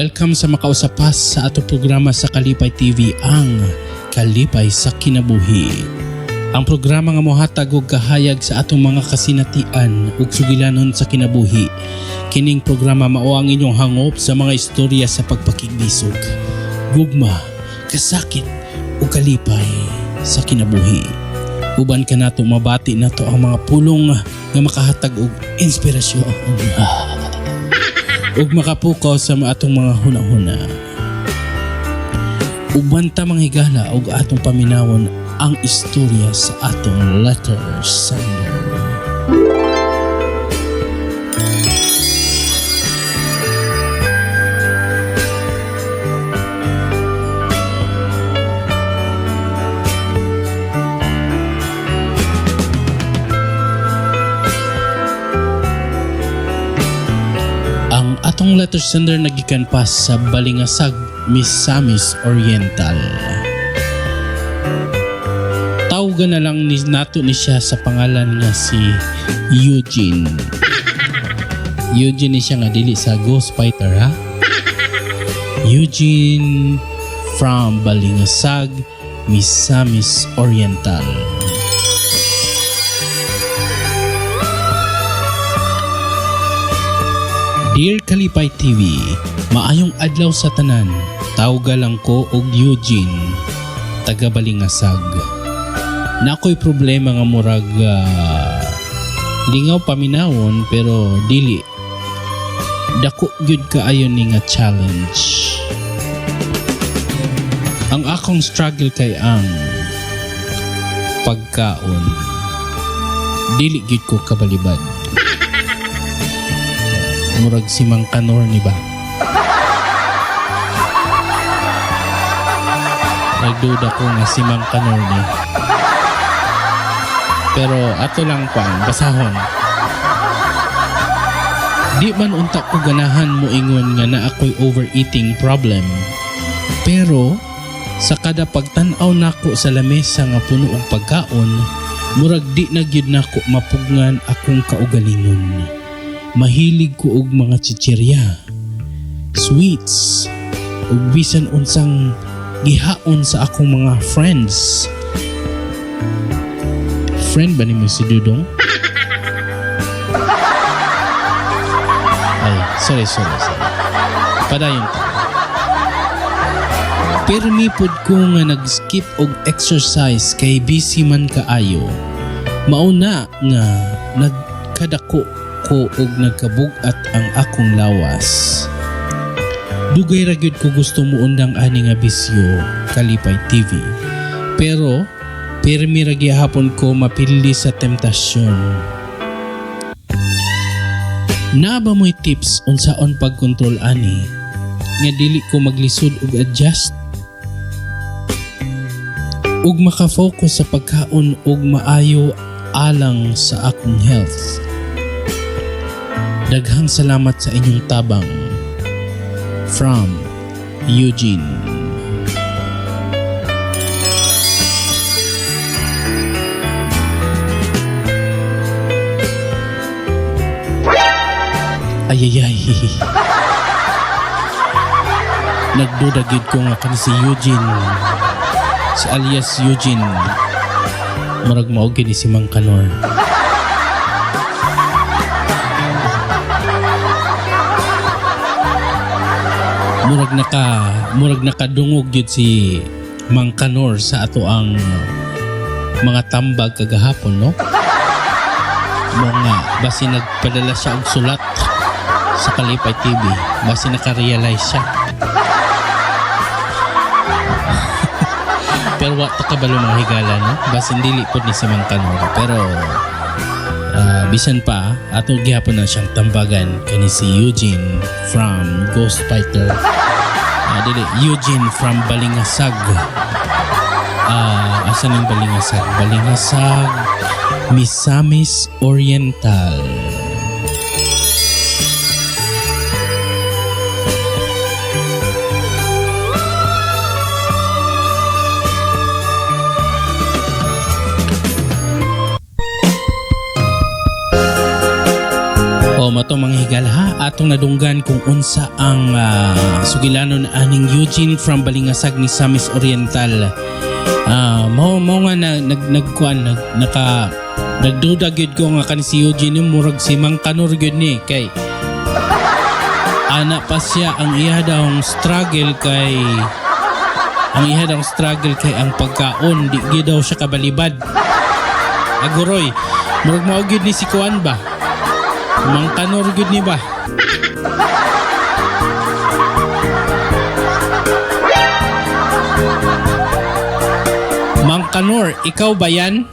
Welcome sa makausa pa sa ato programa sa Kalipay TV, ang Kalipay sa Kinabuhi. Ang programa nga mohatag og kahayag sa atong mga kasinatian ug sugilanon sa kinabuhi. Kining programa mao ang inyong hangop sa mga istorya sa pagpakiglisog, gugma, kasakit ug kalipay sa kinabuhi. Uban kanato, mabati nato ang mga pulong nga makahatag og inspirasyon ug makapukaw sa atong mga hunahuna. Uban ta, mga higala, ug atong paminawon ang istorya sa atong letter sender. Ang atong letter sender nagikan pa sa Balingasag, Misamis Oriental. Tawgan na lang ni nato ni siya sa pangalan nga si Eugene. Eugene ni siya nga dili sa Ghost Fighter, ha. Eugene from Balingasag, Misamis Oriental. Dear Kalipay TV, maayong adlaw sa tanan. Tawga lang ko og Eugene, taga Balingasag. Naa ko'y problema nga murag lingaw paminawon, pero dili. Dako gyud kaayo ni nga challenge. Ang akong struggle kay ang pagkaon. Dili gyud ko kabalibad. Murag si Mang Kanor ni ba? Nagduda ko nga si Mang Kanor ni. Pero ato lang pa, basahon. Di man unta ko ganahan moingon nga naa ko'y overeating problem. Pero sa kada pagtan-aw nako sa lamesa nga puno og pagkaon, murag di na gyud nako mapugngan akong kaugalingon. Mahilig ko og mga chichirya, sweets, ug bisan unsang gihaon sa akong mga friends. Friend ba nimo si Dudong? Ay, sorry, sorry, sorry. Padayon ta. Pirmi pod ko nga nag-skip og exercise kay busy man kaayo. Mao na nga nagkadako ko og nagkabug-at ang akong lawas. Dugay ra gyud ko gusto muundang ani nga bisyo, Kalipay TV. Pero pirmi ra gihapon ko mapili sa temptasyon. Naa ba mo'y tips unsaon pagkontrol ani nga dili ko maglisod og adjust ug maka-focus sa pagkaon og maayo alang sa akong health? Daghang salamat sa inyong tabang. From Eugene. Ayayay. Nagduda gid ko nga kani si Eugene. Si alias Eugene. Murag mao gini si Mang Kanor. Murag nakadungog gyud si Mang Kanor sa ato ang mga tambag kagahapon, no? Mga basi nagpadala siya og sulat sa Kalipay TV. Basi naka-realize siya. Pero wa ta kabalo, mga higala, no? Basin dili pod ni si Mang Kanor. Pero bisan pa, ato gihapon na siyang tambagan kani si Eugene from Ghost Fighter. Dili, Eugene from Balingasag. Asa ning Balingasag? Balingasag, Misamis Oriental. Oh, So mao to, mga higala ha, atong nadunggan kung unsa ang sugilanon aning Eugene from Balingasag, Misamis Oriental. Mao nga na, nag nagkuan nag, naka nagduda gyud ko nga kani si Eugene ni murag si Mang Kanor gyud ni, kay ana pa siya, ang iya daw struggle kay ang pagkaon, di gyud daw siya kabalibad. Aguroy, murag mao gyud ni si kuan ba? Mang Kanor gyud ni ba? Mang Kanor, ikaw ba yan?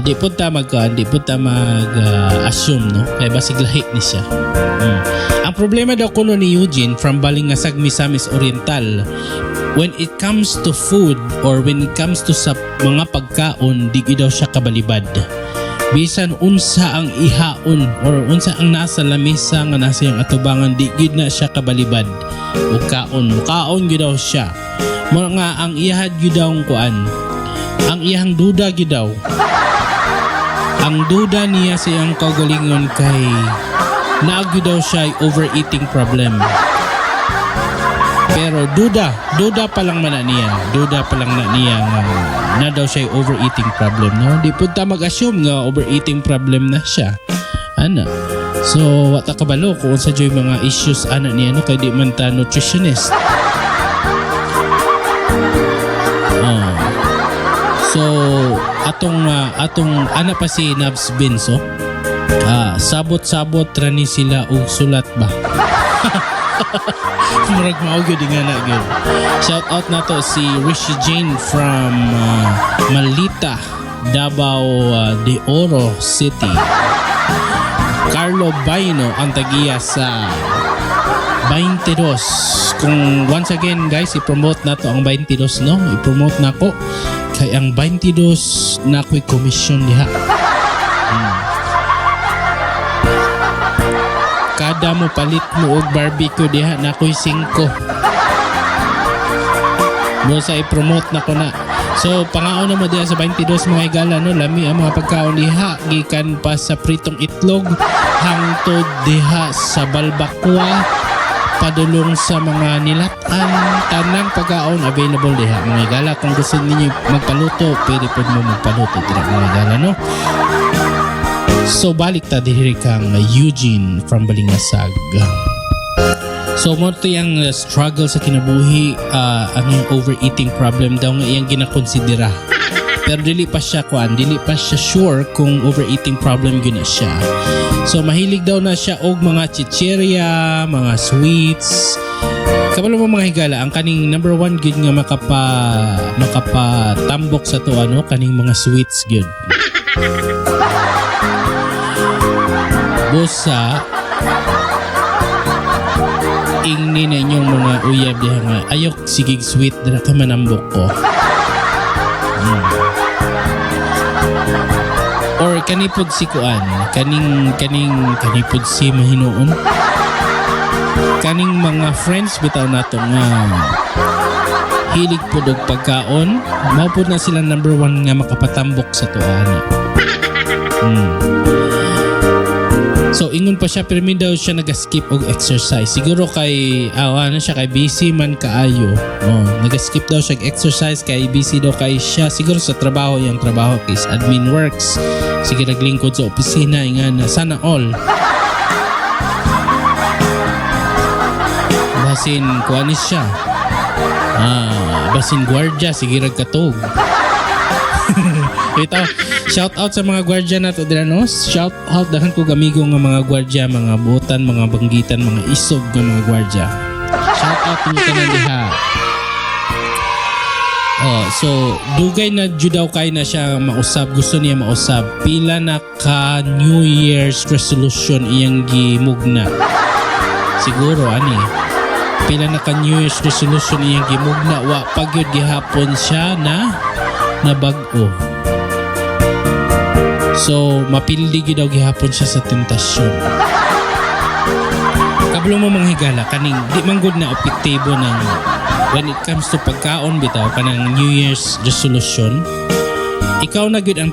Di po ta mag assume, no, kay basig lahi ni siya. Ang problema daw kuno ni Eugene from Balingasag, Misamis Oriental, when it comes to food or when it comes to sa mga pagkaon, di gyud daw siya kabalibad. Bisan unsa ang ihaon or unsa ang nasa lamesa nga nasa iyang atubangan, di gyud na siya kabalibad ug kaon. Mukaon gyud daw siya. Mao nga ang iyahad gyud daw kuan. Ang iyang duda gyud daw. Ang duda niya sa iyang kaugalingon kay naa gyud daw siya overeating problem. Pero duda, duda pa lang man na niya. Duda pa lang na niya nga na daw siya overeating problem, no? Di pud ta mag-assume nga overeating problem na siya. Ana. So, wa ta kabalo kung unsa jud mga issues ana niya, no, kay di man ta nutritionist. Oh. So, atong ana pa si Nabs Benzo. Sabot-sabot ra ni sila og sulat ba. Murag mao gyud nga na gyud. Shout out nato si Rishi Jane from Malita, Davao de Oro City. Carlo Baino ang tagiya sa 22. Kung once again guys, i-promote nato ang 22, no? I-promote nako kay ang 22 na ako'y commission diha. Kada mo palit mo og barbecue diha, na ako'y 5. Mo sa i-promote na ko na. So pangaon na mo diha sa 22, mga higala, no, lami ang mga pagkaon diha, gikan pa sa pritong itlog hangtod diha sa balbakwa, padulong sa mga nilatan, tanang pagkaon available diha, mga higala. Kung gusto ninyo magpaluto, pwede pod mo magpaluto diha, mga higala, no. So balik ta diri kang Eugene from Balingasag. So mo to yung struggle sa kinabuhi, ang iyang overeating problem daw nga iyang ginakonsidera. Pero dili pa siya kuan, dili pa siya sure kung overeating problem gyud na siya. So mahilig daw na siya og mga chichirya, mga sweets. Kabalo mo, mga higala, ang kaning number one gyud nga makapatambok sa to ano, kaning mga sweets gyud. Busa ingni na inyong mga uyab diha nga ayok sigig sweet dira ka, manambok ko. Or kanipod si kuan, kaning kanipod si mahinuon. Kaning mga friends bitaw nato nga hilig pud og pagkaon, mao pud na sila number one nga makapatambok sa tuan. So ingon pa siya, pirmi daw siya nag-skip og exercise. Siguro kay ano siya, kay busy man kaayo. Oh, nag-skip daw siya og exercise kay busy daw kay siya siguro sa trabaho, iyang trabaho is admin works. Sige naglingkod sa opisina nga na sana all. Basin kuan ni siya. Basin gwardiya, sige rag katog. Ito, shout out sa mga gwardiya nato dira, no. Shout out, daghan kog amigo nga mga gwardiya, mga buotan, mga banggitan, mga isog nga mga gwardiya. Shout out ninyo tanan diha. Oh, so dugay na jud daw kay na siya mausab, gusto niya mausab. Pila na ka New Year's resolution iyang gimugna. Siguro ani. Pila na ka New Year's resolution iyang gimugna, wa pa gyud gihapon siya na nabag-o. So mapildi gyud daw gihapon siya sa tentasyon. Kabalo mo, mga higala, kaning di man gud na epektibo ng when it comes to pagkaon bitaw kanang New Year's resolution. Ikaw na gyud ang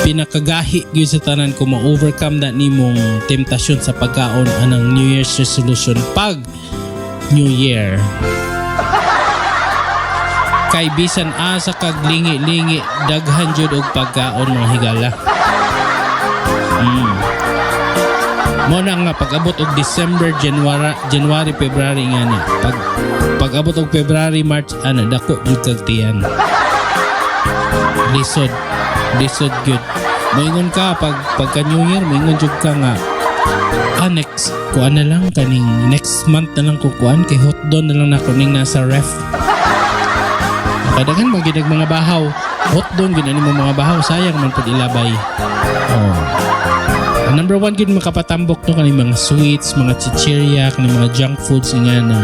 pinakagahi gyud sa tanan kung ma-overcome na nimong temptasyon sa pagkaon anang New Year's resolution pag New Year. Kay bisan asa kag lingi-lingi, daghan jud og pagkaon, mga higala. Mo na nga pag-abot og December, January, January, February nga na. Pag abot og February, March ana, dako jud kag tiyan. Lisod. Lisod gyud. Moingon ka pag pagka New Year, moingon jud ka nga, "Ah, next kuan na lang, kaning next month na lang ko kuan kay hotdog na lang nako ning nasa ref." Kadaghan man gyud ang mga bahaw. Hotdog gyud ani mo mga bahaw, sayang man pud ilabay. Oh. Ang number one gyud makapatambok to, kaning mga sweets, mga chichirya, kaning mga junk foods nga na.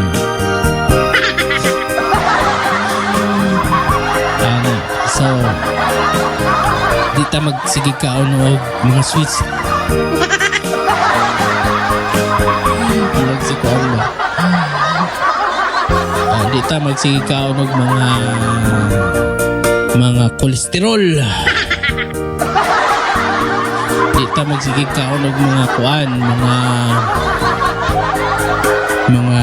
Ano, so di ta magsige kaon og mga sweets. Murag si kuan ba? Ah, di ta magsige kaon og mga kolesterol. Di ta magsige kaon og mga kuan, mga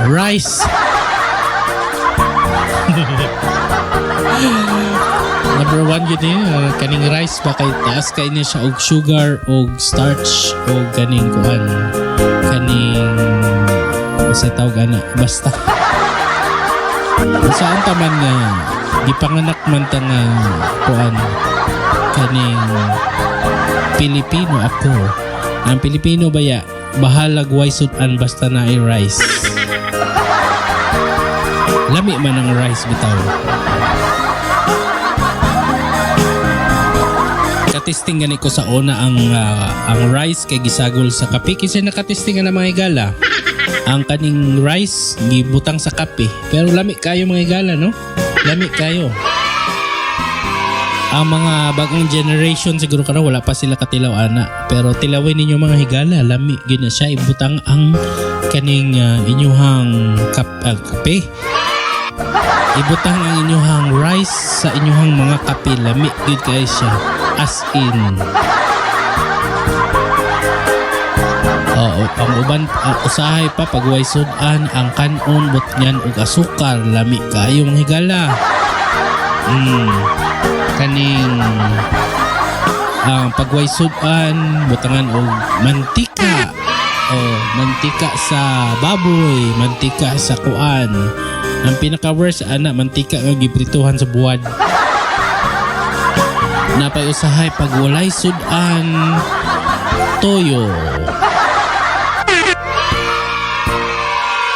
rice. Number one yun eh, kaning rice ba kay taas kay niya siya og sugar og starch og kaning kuan, kaning sa tawag ana, basta. Saan ta man nga gipanganak man ta nga kuan, kaning Pilipino ako. Ang Pilipino baya, bahalag way sud-an basta naay rice. Lami man ang rice bitaw. Katesting gani ko sa una ang rice kay gisagol sa kape kasi nakatesting nga na, mga higala. Ang kaning rice gibutang sa kape. Pero lami kayo, mga higala, no? Lami kayo. Ang mga bagong generation siguro karon wala pa sila katilaw ana. Pero tilawin ninyo, mga higala, lami gyud na siya ibutang ang kaning inyuhang kape. Ibutang ang inyuhang rice sa inyuhang mga kape, lami gyud kay siya. As in. Oo, ang uban usahay pa pag way sud-an ang kanon butngan og asukar, lami kaayo, mga higala. Kaning ang pag way sud-an butangan og mantika. Oh, mantika sa baboy, mantika sa kuan. Ang pinaka worst ana, mantika nga giprituhan sa buwad. Napay usahay pag walay sud-an, toyo.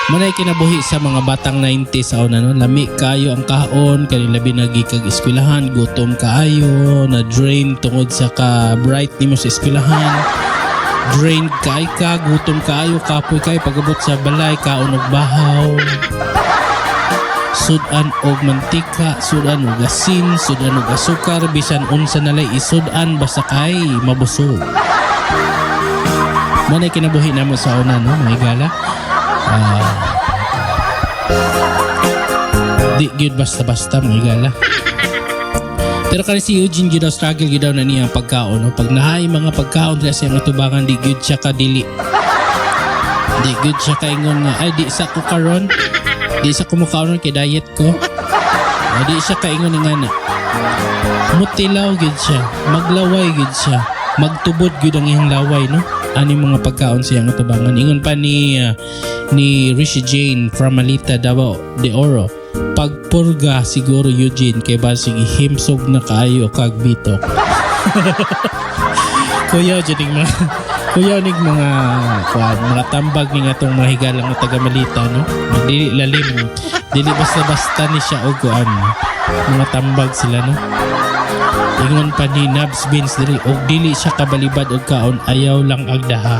Manay kinabuhi sa mga batang 90s sa una, no? Lami kayo ang kaon kani, labi na gikag eskwelahan, gutom kaayo, na drain tungod sa ka bright nimo sa eskwelahan. Drained kay ka, gutom kaayo, kapoy kay pagabot sa balay, kaon og bahaw. Sudan og mantika, sudan og asin, sudan og asukar, bisan unsa nalay isudan basta kay mabusog. Manay kinabuhi namo sa una, no, mga higala. Ah, di gyud basta-basta, mga higala. Pero kani si Eugene gyud daw, struggle gyud daw na niya ang pagkaon, no? Pag nahay mga pagkaon dira sa iyang atubangan, di gyud siya kadili. Di gyud siya kaingon nga, "Ay, di sa ko karon. Di sa ko mukaon kay diet ko." O, di siya kaingon nga na. Mutilaw gyud siya, maglaway gyud siya, magtubod gyud ang iyang laway, no? Ani mga pagkaon sa iyang atubangan. Ingon pa ni Rishi Jane from Malita, Davao de Oro, "Pagpurga siguro, Eugene, kay basig himsog na kaayo kag bitok." Kuya jud ning mga kuya ning mga kuan, mga tambag ning atong mga higalang nga taga Malita, no? Dili lalim, dili basta-basta ni siya og kuan, mga tambag sila, no? Ingon pa ni Nabs Beans diri, og dili siya kabalibad og kaon, ayaw lang agdaha.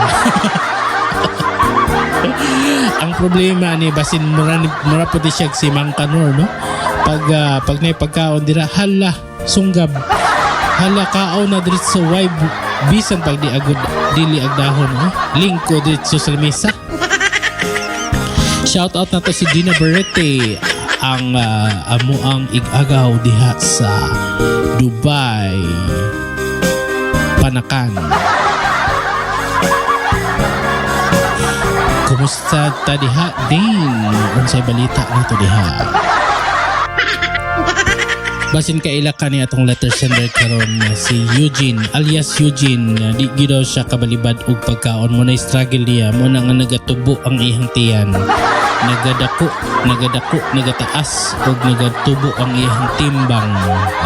Ang problema ni basin mura pud siya si Mang Kanor, no? Pag nay pagkaon dira, hala, sunggab. Hala, kaon na diretso, why bisan pag di agud dili agdahon, no? Lingko diretso sa lamesa. Shout out na to si Gina Berete. Ang amo ang igagaw diha sa Dubai, Panakan. Kumusta ta diha, Dane? Unsay balita nato diha? Basin kaila ka ni atong letter sender karon nga si Eugene alias Eugene nga di gyud daw siya kabalibad og pagkaon mo na struggle niya mo na nga nagatubo ang iyang tiyan, nagadako, nagadako, nagataas og nagatubo ang iyang timbang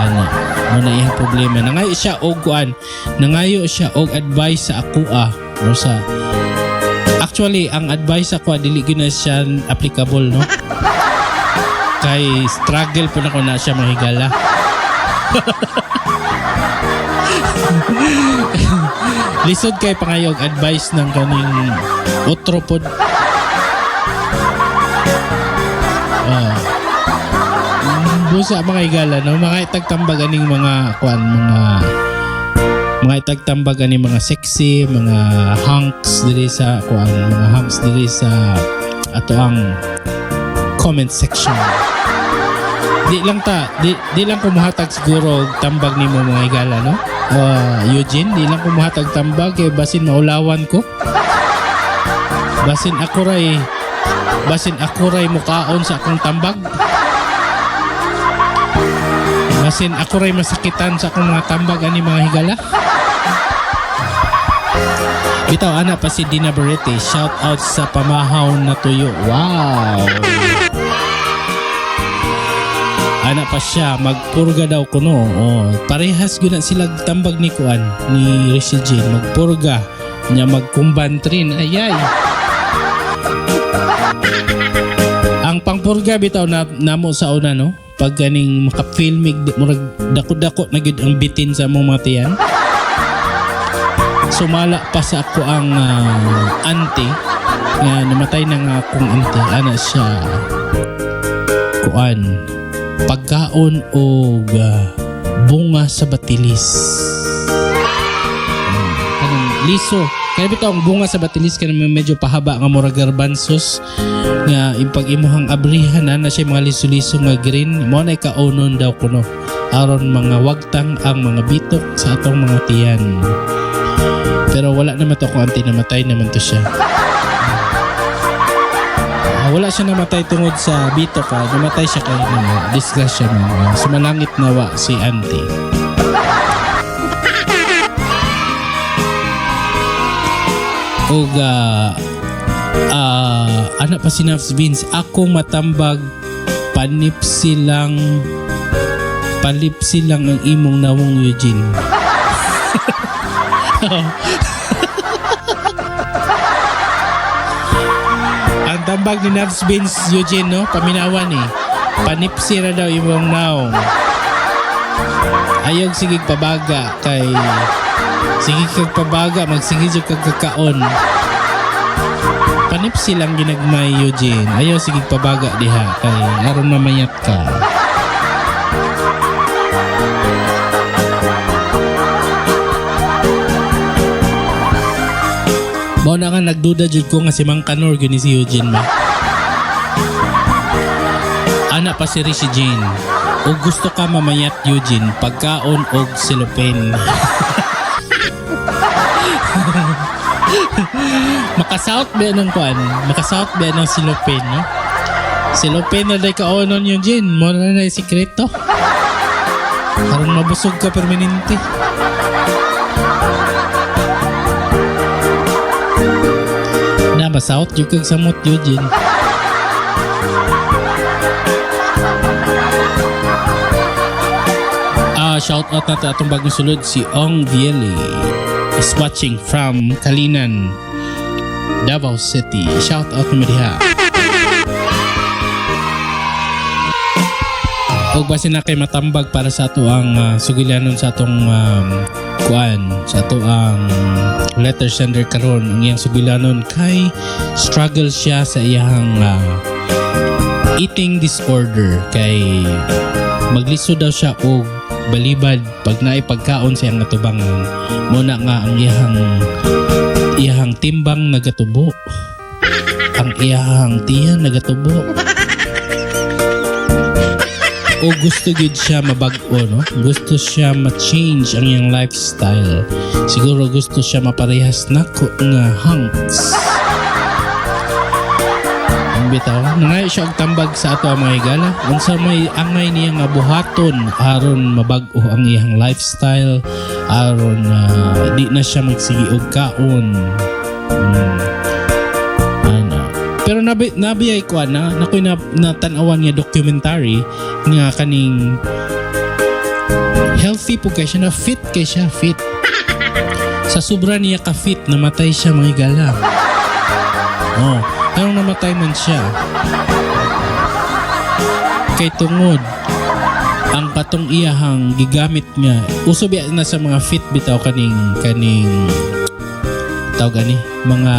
ana mo na iyang problema. Nangayo siya og kuan, nangayo siya og advice sa akoa or sa, actually, ang advice ako dili gyud na siya applicable, no, kay struggle po na ko na siya mahigala. Lisod kay pangayog advice ng kaning otro pod. Oh. Busa mga higala, no, mga itagtambag aning mga kuan, mga itagtambag aning mga sexy mga hunks diri sa kuan, mga hunks diri sa ato ang comment section. Di lang ta, di lang ko muhatag siguro og tambag nimo, mga higala, no? Eugene, di lang ko muhatag tambag kay basin maulawan ko. Basin ako ray mukaon sa akong tambag. Basin ako ray masakitan sa akong mga tambag ani, mga higala. Bitaw, ana pa si Dina Barrete, shout out sa pamahaw na tuyo. Wow. Ana pa siya, magpurga daw kuno. Oh, parehas gyud na sila tambag ni kuan ni Rishi Jane, magpurga nya magkumbantrin. Ayay. Ang pangpurga bitaw na namo sa una, no. Pag ganing maka-filmig, murag dako-dako na gyud ang bitin sa among mga tiyan. Sumala pa sa ako ang auntie nga namatay na nga akong auntie, ana siya kuan, pagkaon og bunga sa batilis. Kanang liso kaya bitaw ang bunga sa batilis, kanang medyo pahaba nga murag garbanzos nga ipag imuhang abrihan na na siya mga liso-liso nga green mo na ikaonon daw kuno aron mga wagtang ang mga bitok sa atong mga tiyan. Pero wala naman to akong auntie, namatay naman to siya. Wala siya namatay tungod sa bitok ha. Namatay siya kay na disgrasya man. Sumalangit nawa si auntie. Og anak pa si Nafs Vince, akong matambag panipsi lang ang imong nawong, Eugene. Ang tambag ni Navs Vince, Eugene, no? Paminawan eh. Panipsi ra daw imong naong. Ayog sige pabaga kay sige kag pabaga, magsige jud kag kakaon. Panipsi lang ginagmay, Eugene. Ayaw sige pabaga diha kay aron mamayat ka. Mao na nga nagduda jud ko nga si Mang Kanor gyud ni si Eugene ba. Ana pa si Rishi Jane. O gusto ka mamayat, Eugene, pagkaon og silupin. Makasouth ba ng kuan? Makasouth ba ng silupin, no? Silupin na day kaonon, Eugene. Mo na na sikreto. Aron mabusog ka permanente. Na masouth jud kag samot, Eugene. Shout out nato atong bagong sulod si Ong Vieli is watching from Kalinan, Davao City. Shout out nimo diha. Og basin na kay matambag para sa ato ang sugilanon sa atong kuan, sa ato ang letter sender karon, ang iyang sugilanon kay struggle siya sa iyang eating disorder kay maglisod daw siya og balibad pag naay pagkaon sa iyang atubangan. Mo na nga ang iyang timbang nagatubo, ang iyang tiyan nagatubo. O gusto gyud siya mabag-o, no? Gusto siya ma-change ang iyang lifestyle. Siguro gusto siya maparehas nako nga hunks. Ang bitaw, nangayo siya og tambag sa ato ang mga higala. Unsa may angay niya nga buhaton aron mabag-o ang iyang lifestyle, aron di na siya magsigi og kaon. Ana. Pero nabiyay ko ana, nakoy na natanawan nga documentary nga kaning healthy po kay siya, na fit kay siya, fit. Sa sobra niya ka fit, namatay siya, mga higala. Oh, anong namatay man siya? Kay tungod ang katong iyahang gigamit nga uso biya na sa mga fit bitaw kaning tawag ani mga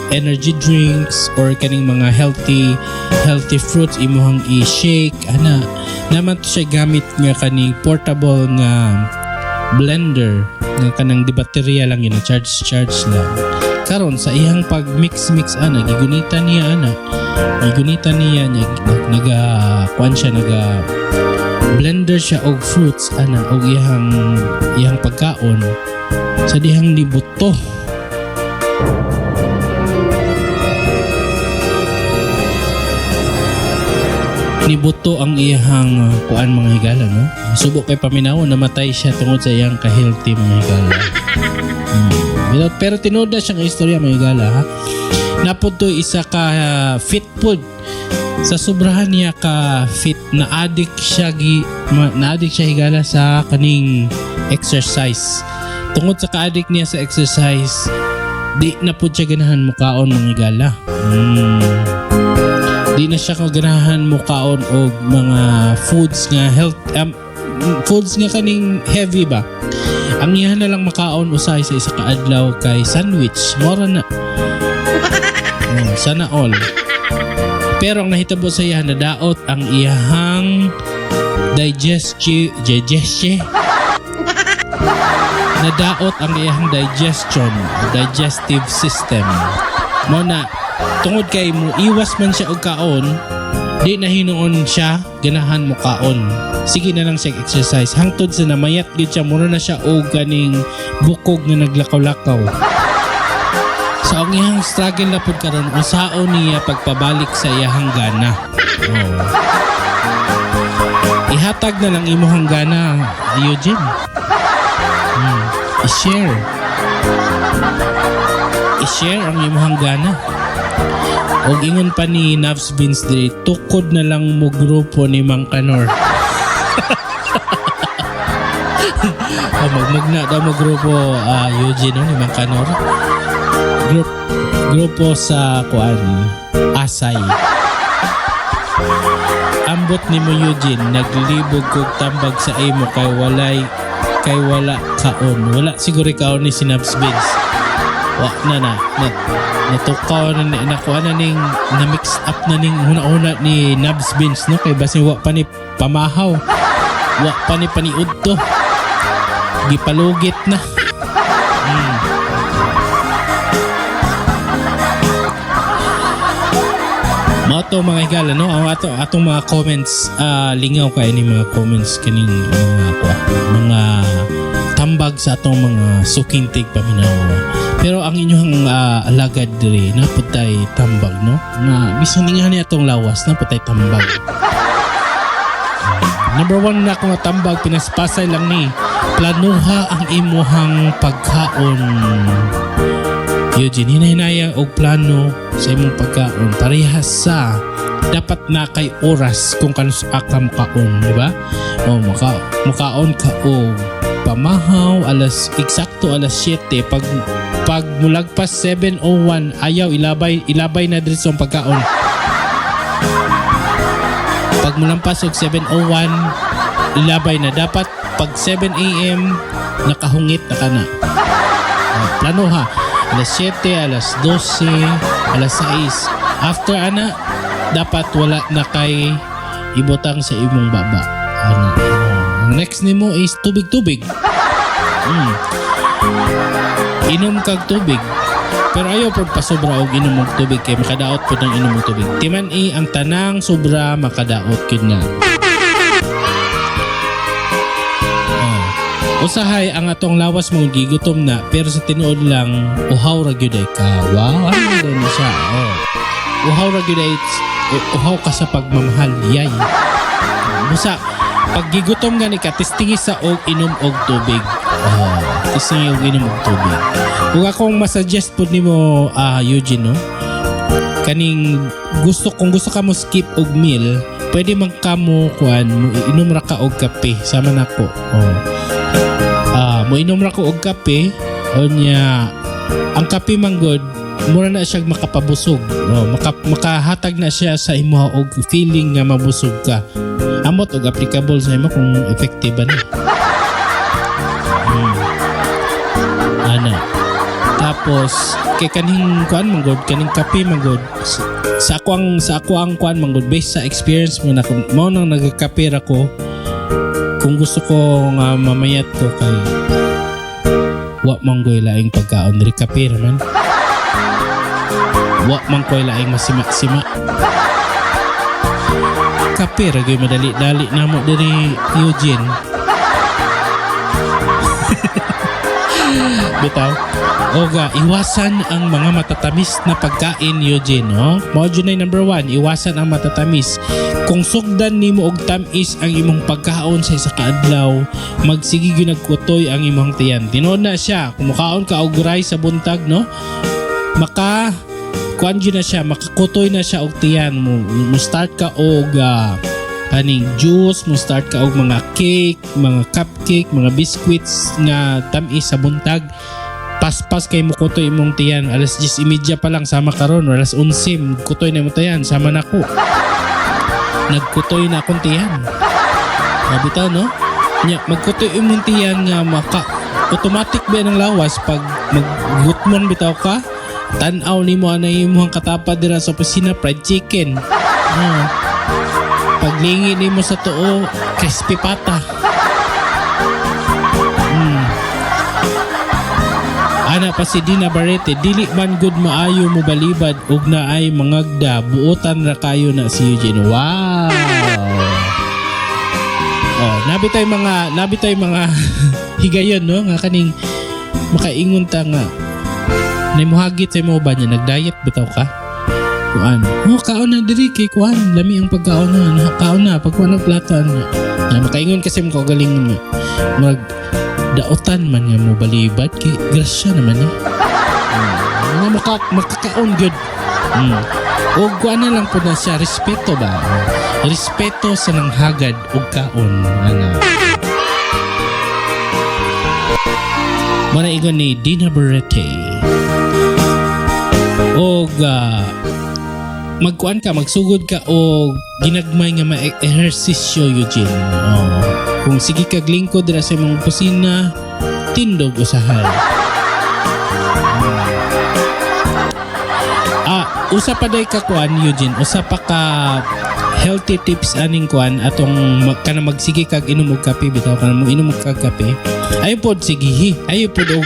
energy drinks or kaning mga healthy healthy fruits imuhang i-shake ana naman to siya gamit nga kaning portable nga blender nga kanang di baterya lang yun, charge charge lang. Karon sa iyang pag mix mix ana, gigunita niya ana, gigunita niya niya, naga kuan siya, naga blender siya og fruits ana og iyang pagkaon sa dihang nibuto. Nibuto ang iyang kuan, mga higala, no? Subo kay paminaw, namatay siya tungod sa iyang ka-healthy, mga higala. Pero tinuod na siyang istorya, mga higala, ha. Napod to isa ka fit food. Sa sobrahan niya ka fit, na addict siya na addict siya, higala, sa kaning exercise. Tungod sa ka-addict niya sa exercise, di na pud siya ganahan mukaon, mga higala. Di na siya kaganahan mukaon og mga foods nga health foods nga kaning heavy ba. Ang iyahan na lang makaon usahay sa isa ka adlaw kay sandwich. Mora na. Oh, sana all. Pero ang nahitabo sa iya, nadaot ang iyahang digestion, nadaot ang iyahang digestion, digestive system. Mo na tungod kay mo iwas man siya og kaon, di na hinuon siya ganahan mo kaon. Sige na lang siya exercise hangtod sa namayat gid siya, mura na siya og ganing bukog nga naglakaw-lakaw. So ang iyang struggle na pud karon, usaon niya pagpabalik sa iyahang gana. Oh. Ihatag na lang imuhang gana, Eugene. I-share. I-share ang imuhang gana. Og ingon pa ni Navs Beans diri, tukod na lang mo grupo ni Mang Kanor. Oh, magmugna daw mo grupo, Eugene, no, ni Mang Kanor. Grupo sa kuan, Asay. Ambot nimo, Eugene, naglibog kog tambag sa imo kay wala kaon. Wala siguro kaon ni si Navs Beans. Wa na na, na natukaw na ni, nakuha na ning na mix up na ning huna-huna ni Navs Beans, no, kay basin wa pa ni pamahaw. Wa pa ni paniudto. Gipalugit na. Mao to, mga higala, no? Ang atong mga comments, lingaw kay ni mga comments kining mga kuha, mga tambag sa atong mga suking tigpaminaw. Pero ang inyong alagad diri na putay tambag, no? Na bisan nga ni atong lawas na putay tambag. Number 1 na akong tambag, pinaspasay lang ni planuha ang imuhang pagkaon. Eugene, hinahinaya og plano sa imong pagkaon. Parehas sa dapat na kay oras kung kanus ka makaon, di ba? O makaon ka og pamahaw alas eksakto alas 7, pag mulagpas 7:01, ayaw, ilabay na diretso ang pagkaon. Pag mulampas og 7:01, ilabay na. Dapat pag 7 a.m. nakahungit na ka na. Plano ha. Alas 7, alas 12, alas 6. After ana, dapat wala na kay ibutang sa imong baba. Ano? Oh. Ang next nimo is tubig-tubig. Inom kag tubig. Pero ayaw pod pasobra og inom og tubig kay makadaot pod ang inom og tubig. Timan-i ang tanang sobra makadaot gyud na. Usahay ang atong lawas mo gigutom na, pero sa tinuod lang uhaw ra gyud ay ka. Wow, ano gyud na siya? Oh. Uhaw ra gyud ay, uhaw ka sa pagmamahal, yay. Busa pag gigutom gani ka, testingi sa og inom og tubig. Oh, testingi og inom og tubig. Ug akong masuggest pud nimo, Eugene, no? Kaning gusto, kung gusto ka mo skip og meal, pwede man ka mo kuan, mo inom ra ka og kape sama nako. Oh. Ah, mo inom ra ko og kape unya ang kape man gud mura na siya makapabusog. Oh, makahatag na siya sa imo og feeling nga mabusog ka. Amot og applicable sa imo kung effective ba ni. Ana. Tapos kay kaning kuan man gud, kaning kape man gud sa ako ang kuan man gud, based sa experience mo na mao nang nagakape ra ko kung gusto ko nga mamayat ko, kay wa man ko'y laing pagkaon diri, kape ra man. Wa man ko'y laing masima-sima, kape ra gyud madali-dali namo diri, Eugene. Bitaw. Oga, iwasan ang mga matatamis na pagkain, Eugene, no? Mao jud na number 1, iwasan ang matatamis. Kung sugdan nimo og tamis ang imong pagkaon sa isa ka adlaw, magsige gyud nagkutoy ang imong tiyan. Tinuod na siya, kung mukaon ka og rice sa buntag, no? Maka kuan jud na siya, makakutoy na siya og tiyan mo. Mo start ka og kaning juice, mo start ka og mga cake, mga cupcake, mga biscuits nga tamis sa buntag. Paspas kay mo kutoy imong tiyan. Alas 10:30 pa lang sama karon or alas 11, kutoy na imong tiyan sama nako. Nagkutoy na akong tiyan. Bitaw, no? Nya, magkutoy imong tiyan nga maka automatic ba ng lawas pag maggutmon bitaw ka, tan-aw nimo anay imong katapad dira sa opisina, fried chicken. Oh. Paglingi nimo sa tuo, crispy pata. Ana pa si Dina Barrete, dili man good maayo mo balibad ug naay mangagda, buotan ra kayo na si Eugene. Wow. Oh, nabi tay mga higayon, no, nga kaning makaingon ta nga naimuhagit sa imo ba niya, nag-diet bitaw ka. Kuan. Oh, kaon na diri kay kuan, lami ang pagkaon na. Na kaon na pagkuan og plato ana. Na makaingon kasi mo kaugalingon nga. Murag daotan man nga mo balibad kay grasya naman eh. Nga makakaon gyud. Og kuan na lang pud na siya, respeto ba? Respeto sa nanghagad og kaon ana. Mao na ingon ni Dina Barrete. Og magkuan ka, magsugod ka og ginagmay nga ma-ehersisyo, Eugene. Oh. Kung sige kag lingkod dira sa imong opisina, tindog usahay. Ah, usa pa day ka kuan, Eugene, usa pa ka healthy tips aning kuan atong kana magsige kag inom og kape bitaw, kana mo inom og kag kape. Ayo pod sigihi, ayo pod og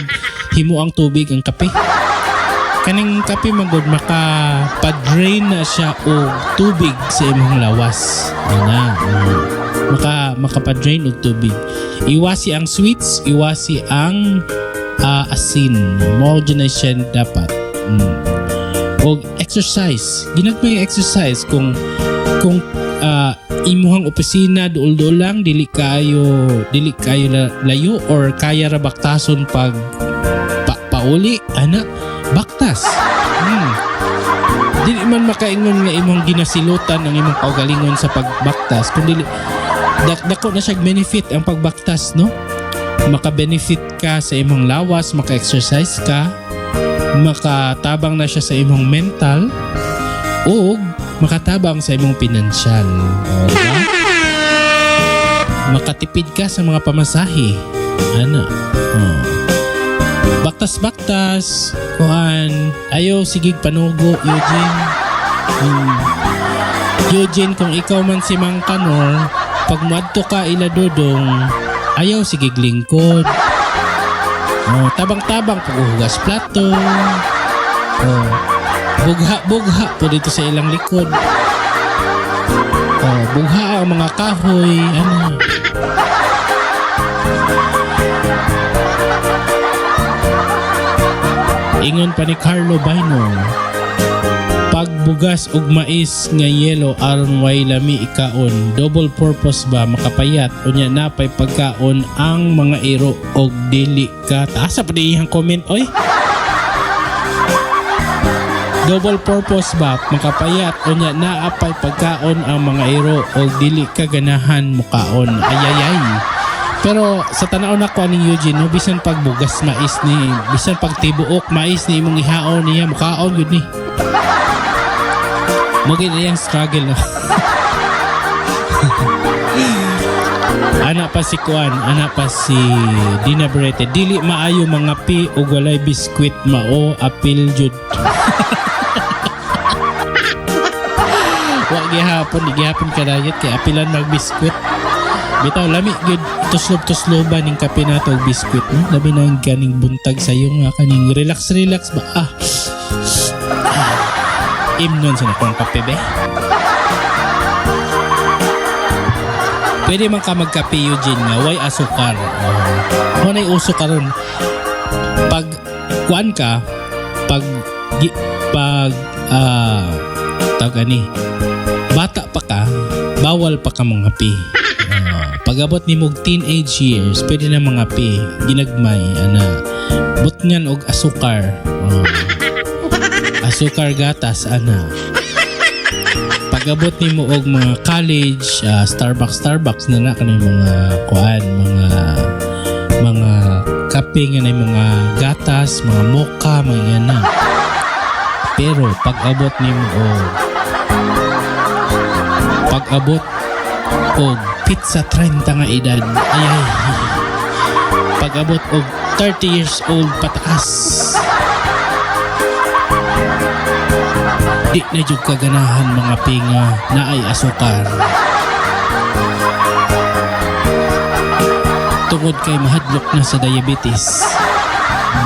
himo ang tubig ang kape. Kaning kape man gud maka pa-drain na siya og tubig sa imong lawas. Ana, makapa-drain og tubig. Iwasi ang sweets, iwasi ang asin. Mao jud na siya dapat. Og exercise. Ginagmay exercise kung imuhang opisina duol-duol lang, dili kayo layo or kaya ra baktason pag pauli ana, baktas. Dili man makaingon nga imong ginasilutan ang imong kaugalingon sa pagbaktas kung dili dako na siya benefit ang pagbaktas, no? Maka-benefit ka sa imong lawas, maka-exercise ka, makatabang na siya sa imong mental ug makatabang sa imong pinansyal. O, diba? Makatipid ka sa mga pamasahe. Ana. Oh. Baktas-baktas, kuan, ayaw sigig panugo, Eugene. Eugene, kung ikaw man si Mang Kanor, pag muadto ka ila dodong, ayaw sigig lingkod. Oh, tabang-tabang paghuhugas plato. Oh, bugha-bugha po dito sa ilang likod. Oh, bugha ang mga kahoy, ano. Ingon pa ni Carlo Baino, pagbugas og mais nga yelo aron way lami ikaon, double purpose ba, makapayat unya napay pagkaon ang mga iro og dili ka taasa pa di iyang comment, oy. Double purpose ba, makapayat unya naapay pagkaon ang mga iro og dili ka ganahan mukaon. Ayayay. Pero sa tanaw nako aning Eugene, no, bisan pagbugas mais ni, bisan pag tibuok mais ni imong ihaon niya, mukaon gyud ni. Mo gid iyang struggle, no. Ana pa si Kuan, ana pa si Dina Berete. Dili maayo mga pi og walay biskwit, mao apil jud. Wa gihapon, di gihapon ka diet kay apilan magbiskwit. Bitaw lami gyud tuslob-tusloban ning kape nato og biskwit, no. Labi na ang ganing buntag sayo nga kaning relax relax ba. Ah. Imnon sa nakong kape be. Pwede man ka magkape, Eugene, nga way asukar. Oh. Mo nay uso karon. Pag kuan ka, pag gi, pag tawag ani, bata pa ka, bawal pa ka mangape. Pag abot nimo og teenage years, pwede na mangape, ginagmay ana. Butngan og asukar. Oh. Asukar gatas ana. Pag-abot nimo og mga college, Starbucks, Starbucks na na kanang mga kuan, mga kape nga na mga gatas, mga mocha, mga ingana. Pero pag-abot nimo og pag-abot og pizza 30 nga edad, ay ay, pag-abot og 30 years old pataas, di na jud kaganahan mga pinga na ay asukar. Tungod kay mahadlok na sa diabetes.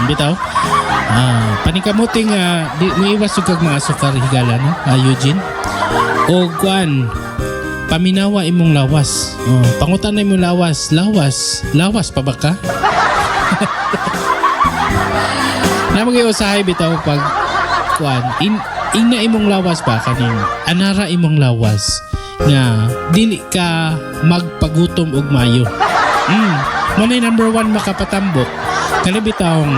Bitaw? Paningkamuti nga di muiwas jud kag mga asukar higala, no? Eugene. O kuan, paminawa imong lawas. Oh, pangutan na imong lawas, lawas, lawas pa ba ka? Namagay usahay bitaw pag kuan, ingna imong lawas ba kaning anara imong lawas nga dili ka magpagutom og maayo. Mo na number 1 makapatambok. Kani bitawng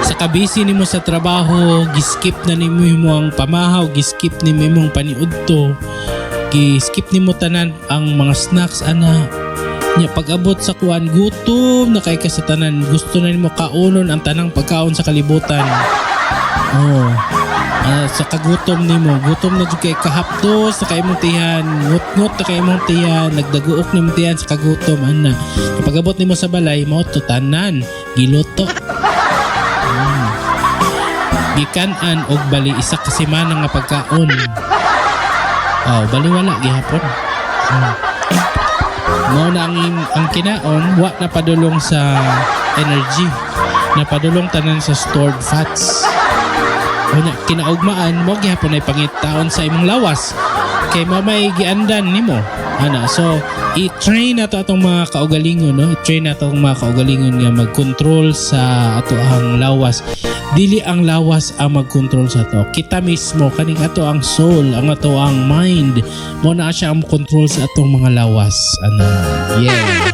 sa kabisi nimo sa trabaho, giskip na nimo imong pamahaw, giskip nimo imong paniudto, giskip nimo tanan ang mga snacks ana. Nya pag-abot sa kuan, gutom na kay ka sa tanan, gusto na nimo kaonon ang tanang pagkaon sa kalibutan. Oh. Sa kagutom nimo, gutom na jud kay kahapdos na kay imong tiyan, ngut-ngut na kay imong tiyan, nagdaguok na imong tiyan sa kagutom ana. Pag abot nimo sa balay, mao to tanan giluto. Gikan-an og bali isa ka semana nga pagkaon. Oh, bali wala gihapon. Mao na ang kinaon, wa na padulong sa energy. Napadulong tanan sa stored fats. Unya kinaugmaan mo gihapon ay pangitaon sa imong lawas kay mao may giandan nimo ana. So i-train nato atong mga kaugalingon, no, i-train nato atong mga kaugalingon nga magkontrol sa ato ang lawas. Dili ang lawas ang magkontrol sa ato, kita mismo kaning ato ang soul, ang ato ang mind, mo na siya ang control sa atong mga lawas ana. Yeah.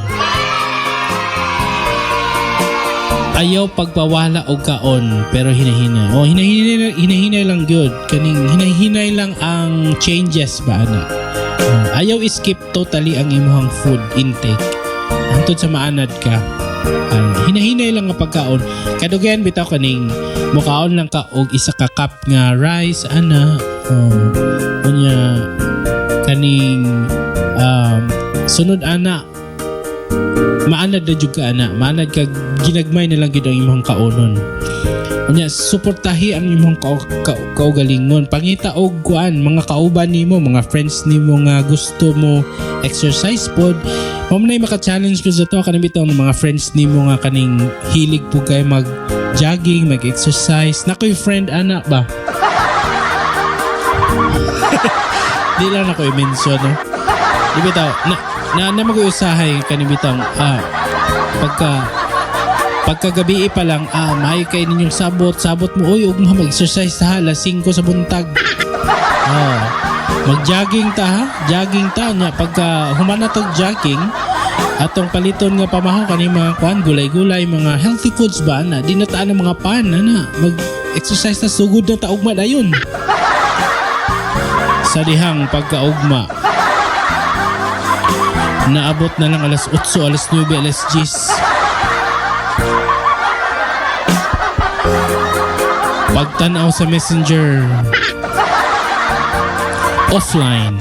Ayaw pagpawala og kaon pero hinahinay. Oh, hinahinay, hinahinay lang gyud. Kaning hinahinay lang ang changes ba ana. Ayaw skip totally ang imong food intake. Hantod sa maanad ka. Hinahinay lang ang pagkaon. Kadugayan bitaw kaning mukaon lang ka og isa ka cup nga rice ana. Oh, unya kaning sunod ana maanad na jud ka ana, maanad ka, ginagmay na lang gyud ang imong kaonon. Unya suportahi ang imong kaugalingon. Pangita og kuan mga kauban nimo, mga friends nimo nga gusto mo exercise pod. Mao man ay maka-challenge ko sa to kanang bitaw ng mga friends nimo nga kaning hilig pud kay mag jogging, mag-exercise. Nakoy friend ana ba? Di lang nako i-mention, no. Di bitaw na na mag-usahay kaning bitaw pagka Pagkagabi pa lang, maayo kay ninyong sabot, sabot mo, "Uy, ugma mag-exercise ta, alas 5 sa buntag. Oh, mag-jogging ta ha, jogging ta." Nya pagka human na tog jogging, atong paliton nga pamahaw kani mga kuan, gulay-gulay, mga healthy foods ba na di na taan ng mga pan na mag-exercise ta, sugod na ta ugma dayon. Sa dihang pagkaugma, naabot na lang alas 8, alas 9, alas 10. Pagtanaw sa Messenger, offline.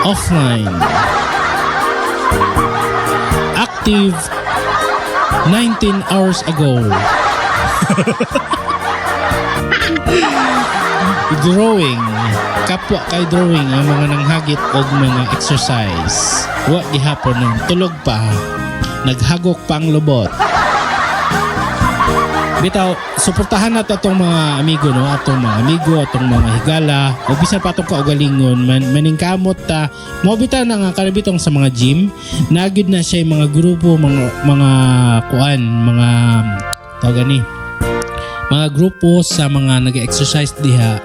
Offline. Active 19 hours ago. Drawing. Kapwa kay drawing ang mga nanghagit og mga exercise. Wa gihapon nang tulog pa. Naghagok pa ang lobot. Bitaw, suportahan nato atong mga amigo, no? Atong mga amigo, atong mga higala, o bisan pa atong kaugalingon, maningkamot ta. Mao bitaw na nga kanabitong sa mga gym, nagyud na siya yung mga grupo, mga kuan, mga tawag ni, mga grupo sa mga nag-exercise diha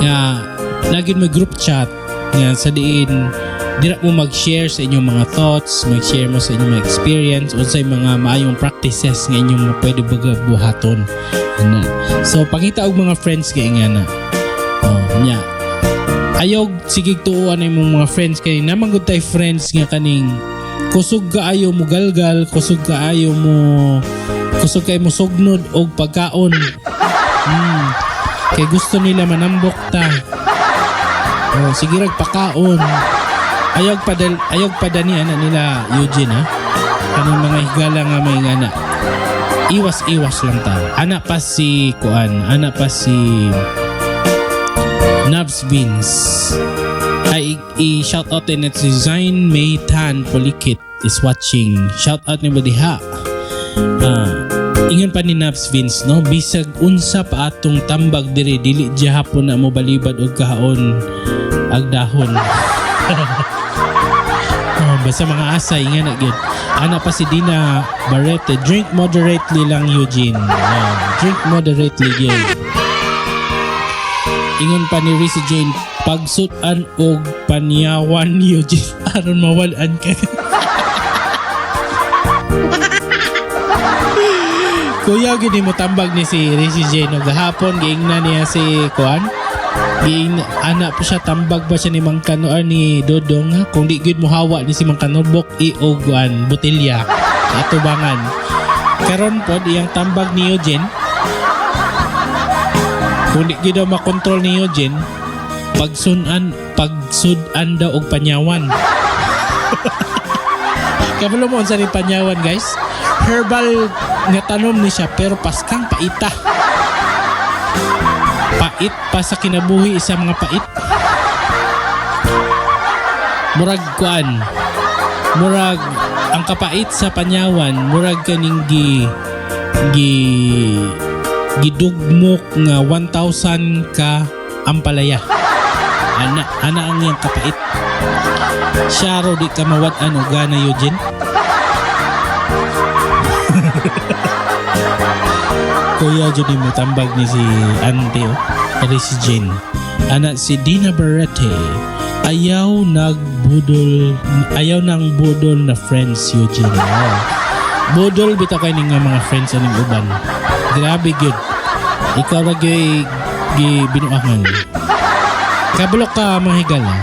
nga nagyud may group chat nga sa diin dira mo mag-share sa inyong mga thoughts, mag-share mo sa inyong mga experience, unsay mga maayong practices nga inyong pwede baga buhaton. Ana. So pangita og mga friends kay nga na. Oh, nya. Ayaw sige tuoan ang imong mga friends kay naman gud tay friends nga kaning kusog kaayo mo galgal, kusog kaayo mo, kusog kay mo sugnod og pagkaon. Kay gusto nila manambok ta. Oh, sige rag pakaon. Ayaw pa dani ana nila Eugene ha. Kanang mga higala nga may ngana. Iwas-iwas lang ta. Ana pa si kuan, ana pa si Nabs Beans. Ay, i-shout out din si Zain May Tan Polikit is watching. Shout out ni diha. Ingon pa ni Nabs Vince, no, bisag unsa pa atong tambag diri, dili gihapon na mo balibad og kaon ag dahon. Oh, basta mga asa ingan na gyud. Ana pa si Dina Barrete, "Drink moderately lang, Eugene." Oh, drink moderately gyud. Ingon pa ni Rizzy Jane, "Pagsutan og panyawan, Eugene, aron mawal-an ka." Kuya, gini mo tambag ni si Rizzy Jane. No, gahapon, giingna niya si Kuan. Giing, ana po siya, tambag ba siya ni Mang Kano or ni Dodong, ha? Kung di gyud mo hawa ni si Mang Kano, bok i og kuan, botelya sa atubangan. Karon pod, iyang tambag ni Eugene, kung di gyud daw makontrol ni Eugene, pagsudan daw og panyawan. Kabalo mo unsa ni panyawan, guys? Herbal nga tanom ni siya pero paskang paita. Pait pa sa kinabuhi sa mga pait. Murag kuan. Murag ang kapait sa panyawan, murag kaning gi gi gidugmok nga 1,000 ka ampalaya. Ana, ana ang iyang kapait. Siya ro di ka mawad-an og gana, Eugene. Kuya jud mo tambag ni si Ante, oh. Ari si Jane. Ana si Dina Barrete, ayaw nagbudol, ayaw nang budol na friends, Eugene. Oh. Budol bitaw kay ning nga mga friends aning uban. Grabe gyud. Ikaw ra gyud gi binuangan. Kabalo ka mga higala,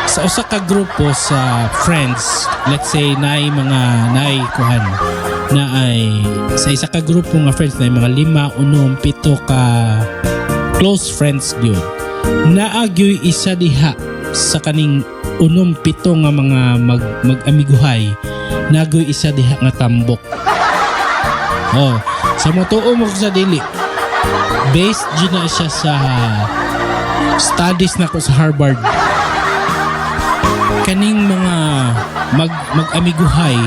sa usa ka grupo sa friends, let's say naay mga naay kuan, naay sa isa ka grupo nga friends naay mga 5, 6, 7 ka close friends gyud. Naa gyud isa diha sa kaning 6, 7 nga mga mag-amiguhay, naa gyud isa diha nga tambok. Oh, sa motuo mo sa dili, based gyud na siya sa studies nako sa Harvard. Kaning mga mag-amiguhay,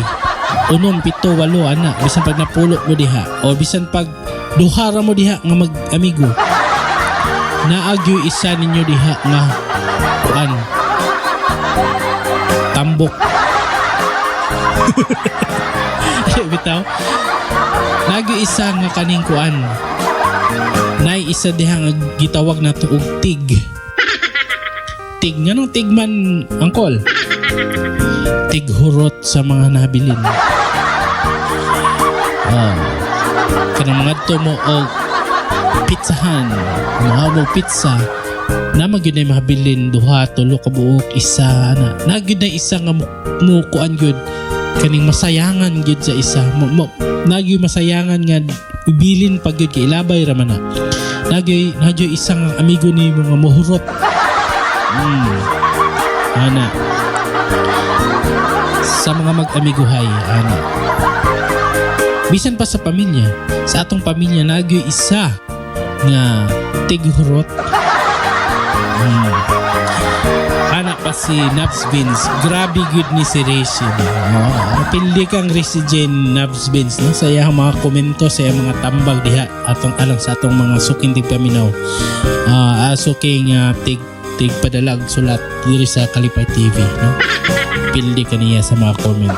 6, 7, 8, ana, bisan pag napulo mo diha o bisan pag duha ra mo diha nga mag-amigo, naagyo isa ninyo diha nga kuan, tambok. Bitaw. Nagi isa nga kaning kuan. Nay isa diha nga gitawag nato og tig. Tig nganong tig man, angkol? Tighurot sa mga nabilin. Oh. Kanang mga mo og pizzahan, mga mo pizza, na magyud na mahabilin duha, tulo ka buok, isa na. Na gyud na isa nga mo kuan gyud kaning masayangan gyud sa isa. Mo nagyud masayangan nga ibilin pa gyud kay ilabay ra man na. Nagyoy nagyoy isang amigo ni mga mohurot. Ana. Sa mga mag-amiguhay, ana. Bisan pa sa pamilya, sa atong pamilya nagyoy isa nga tighurot. Ana pa si Nabs Vince. Grabe good ni si Rishi. Oh, pili kang Rishi Jane Nabs Vince, no? Sa iyang mga komento, sa iyang mga tambag diha atong alang sa atong mga suking tigpaminaw. Suking tig padalag sulat diri sa Kalipay TV, no? Pili ka niya sa mga comment.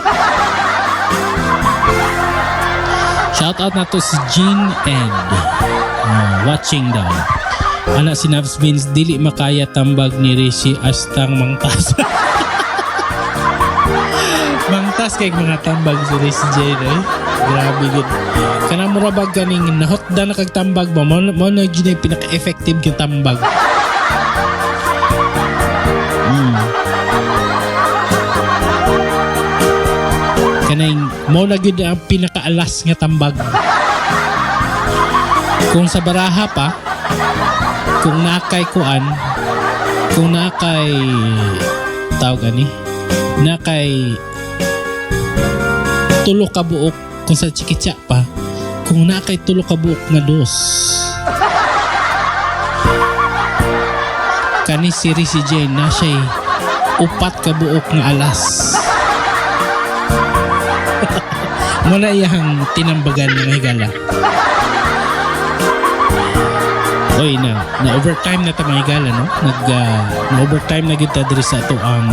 Shout out na to si Jean Ed. Watching daw. Ana si Nabs Vince, dili makaya tambag ni Rishi astang mangtas. Mangtas kay mga tambag si Rishi Jane eh. Grabe gud. Kanang mura bag kaning nahotda na kag tambag ba mo mo na gyud ang pinaka-effective yung tambag. Kanang mo na gyud ang pinakaalas nga tambag. Kung sa baraha pa, kung nakay kuan, kung nakay tawag ani, nakay tulo ka buok, kung sa Chikicha pa, kung nakay tulo ka buok nga dos. Kani si Rishi Jane na siya'y upat ka buok nga alas. Muna iyang tinambagan mga higala. Oy na, na overtime na ta mga higala, no? Na overtime na gid ta diri sa ato ang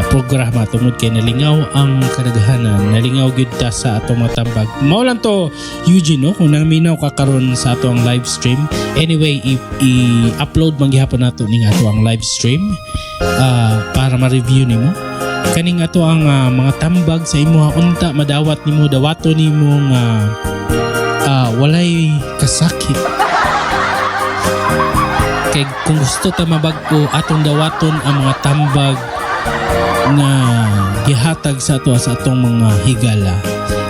programa tungod kay nalingaw ang kadaghanan, nalingaw gid ta sa atong mga tambag. Mao lang to Eugene, no, kung naminaw ka karon sa ato ang live stream. Anyway, i-upload man gihapon nato ning ato ang live stream para ma-review nimo. Kaning ato ang mga tambag sa imuha unta madawat nimo, dawato nimo nga walay kasakit. Kay kung gusto ta mabag-o atong dawaton ang mga tambag nga gihatag sa ato sa atong mga higala.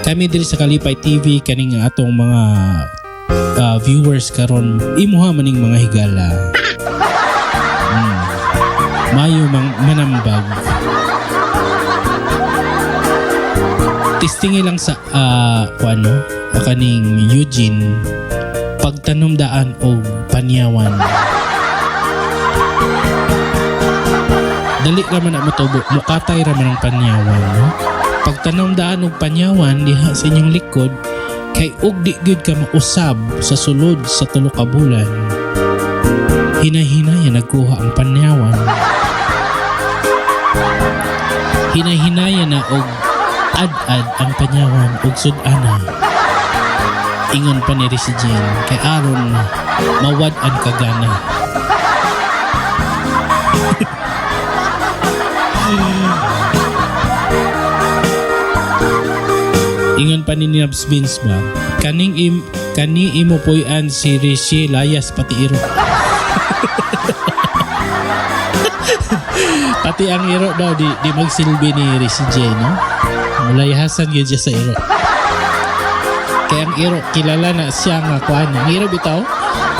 Kami diri sa Kalipay TV kaning atong mga viewers karon imuha maning mga higala. Mayo mang manambag. Testingi lang sa kuano kaning Eugene pagtanom daan og panyawan. Dali ra man na motubo, mukatay ra man ang panyawan, no? Pagtanom daan og panyawan diha sa inyong likod kay og di gyud ka mausab sa sulod sa tulo ka bulan. Hinay-hinay nagkuha ang panyawan. Hinay-hinay na og ad-ad ang panyawan og sud-ana. Ingon pa ni Rishi Jane kay aron mawad-an ka gana. Ingon pa ni Nabs Vince ba, kaning kani imo puy-an si Rishi layas pati iro. Pati ang iro daw di magsilbi ni Rishi J, no? Mulayasan gyud siya sa iro. Kaya ang iro kilala na siya nga kuan. Ang iro bitaw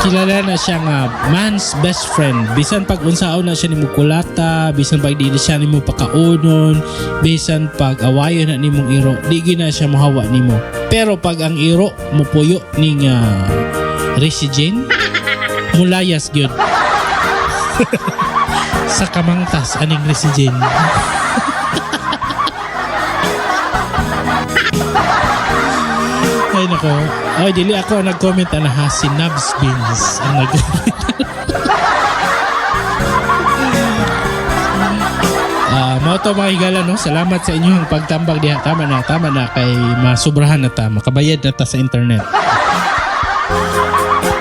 kilala na siya nga man's best friend. Bisan pag unsaon na siya nimo kulata, bisan pag di na siya nimo pakaonon, bisan pag awayon na nimong iro, di gyud na siya mohawa nimo. Pero pag ang iro mupuyo ning Rishi Jane, mulayas gyud. Sa kamangtas aning Rishi Jane. Ay nako. Ay dili ako ang nag-comment ana ha, si Nabs Beans ang nag-comment. Mao to, mga higala, no? Salamat sa inyong pagtambag diha. Tama na kay masubrahan na ta, makabayad na ta sa internet.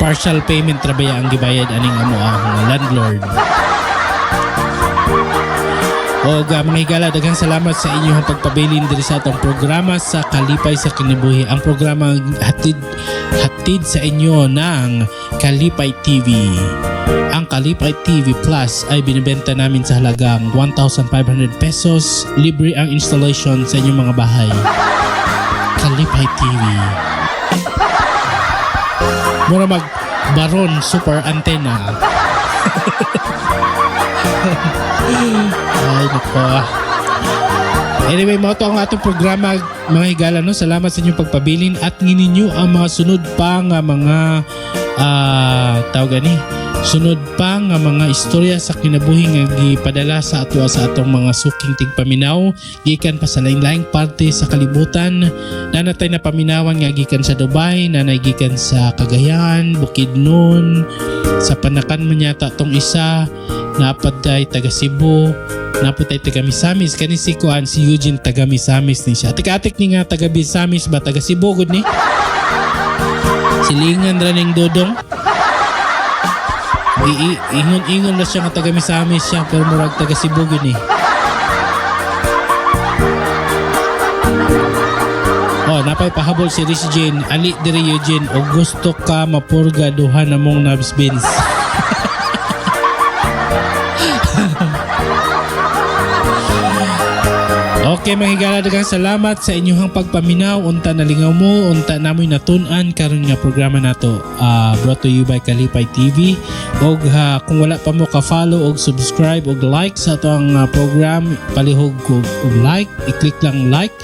Partial payment ra baya ang gibayad aning amo ang landlord. O mga higala, daghang salamat sa inyong pagpabilin diri sa atong programa sa Kalipay sa Kinabuhi. Ang programa hatid hatid sa inyo ng Kalipay TV. Ang Kalipay TV Plus ay binibenta namin sa halagang ₱1,500. Libre ang installation sa inyong mga bahay. Kalipay TV. Mura mag Baron Super Antenna. Ay, nako. Anyway, mao to ang atong programa, mga higala, no? Salamat sa inyong pagpabilin at ninyo ang mga sunod pa nga mga tawag ani, sunod pa nga mga istorya sa kinabuhi nga gipadala sa ato sa atong mga suking tigpaminaw gikan pa sa lain-laing parte sa kalibutan. Nanatay na paminawan nga gikan sa Dubai, nanay gikan sa Cagayan, Bukidnon, sa Panacan man yata tong isa, napad tay taga Cebu, napod tay taga Misamis. Kani si kuan, si Eugene, taga Misamis ni siya. Atik-atik ni nga taga Misamis ba, taga Cebu gud ni. Silingan ra ning dodong. Ingon-ingon na siya nga taga Misamis siya pero murag taga Cebu gud ni. Oh, napay pahabol si Rich Jane. Ali diri, Eugene, o gusto ka mapurga duha na mong nabs beans. Okay, mga higala, daghang salamat sa inyong pagpaminaw. Unta nalingaw mo, unta namoy natun-an karon nga programa nato. Brought to you by Kalipay TV. Og kung wala pa mo ka-follow og subscribe og like sa ato ang program, palihog ko og like, i-click lang like.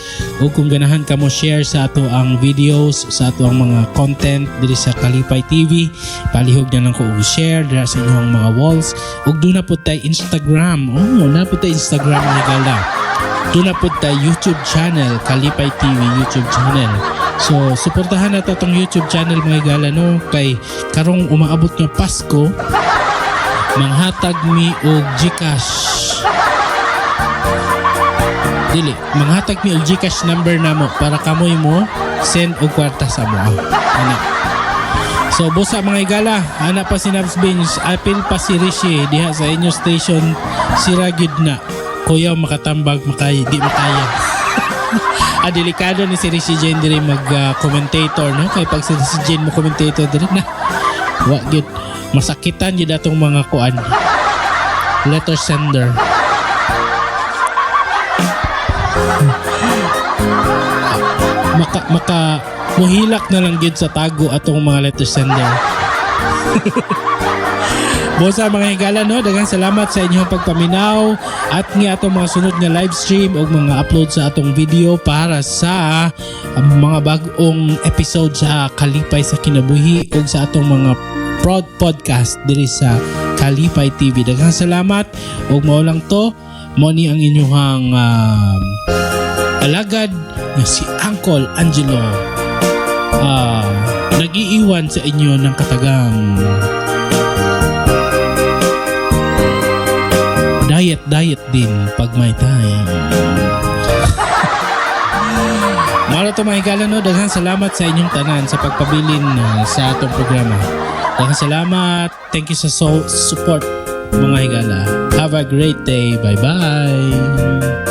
O kung ganahan ka mo share sa ato ang videos, sa ato ang mga content diri sa Kalipay TV, palihog na lang ko og share dira sa inyong mga walls. Ug doon na po tay Instagram. Oh, na po tay Instagram, mga higala. Doon na po tayo YouTube channel, Kalipay TV YouTube channel. So, suportahan nato tong YouTube channel, mga higala, no, kay karong umaabot nga Pasko, manghatag mi og GCash. Dili, manghatag mi og GCash number namo para kamoy mo send og kwarta sa mo. Ana. So busa, mga higala, ana pa si Nabs Beans, apil pa si Rishi diha sa inyo station, sira gyud na. Kuyaw makatambag makaya, di makaya. Delikado ni si Rishi Jane diri mag commentator, no, kay pag si Rishi Jane mo commentator diri na wa gyud masakitan gyud atong mga kuan, letter sender. Maka muhilak na lang gyud sa tago atong mga letter sender. Bosa, mga higala, no, daghang salamat sa inyong pagpaminaw at nga atong mga sunod nga live stream o mga upload sa atong video para sa mga bag-ong episode sa Kalipay sa Kinabuhi ug sa atong mga prod podcast diri sa Kalipay TV. Daghang salamat ug mao lang to, mo ni ang inyong alagad nga si Uncle Angelo, nag-iiwan sa inyo ng katagang diet diet din pag may time. Mara to, mga higala, no, daghang salamat sa inyong tanan sa pagpabilin sa atong programa. Daghang salamat. Thank you sa support, mga higala. Have a great day. Bye-bye.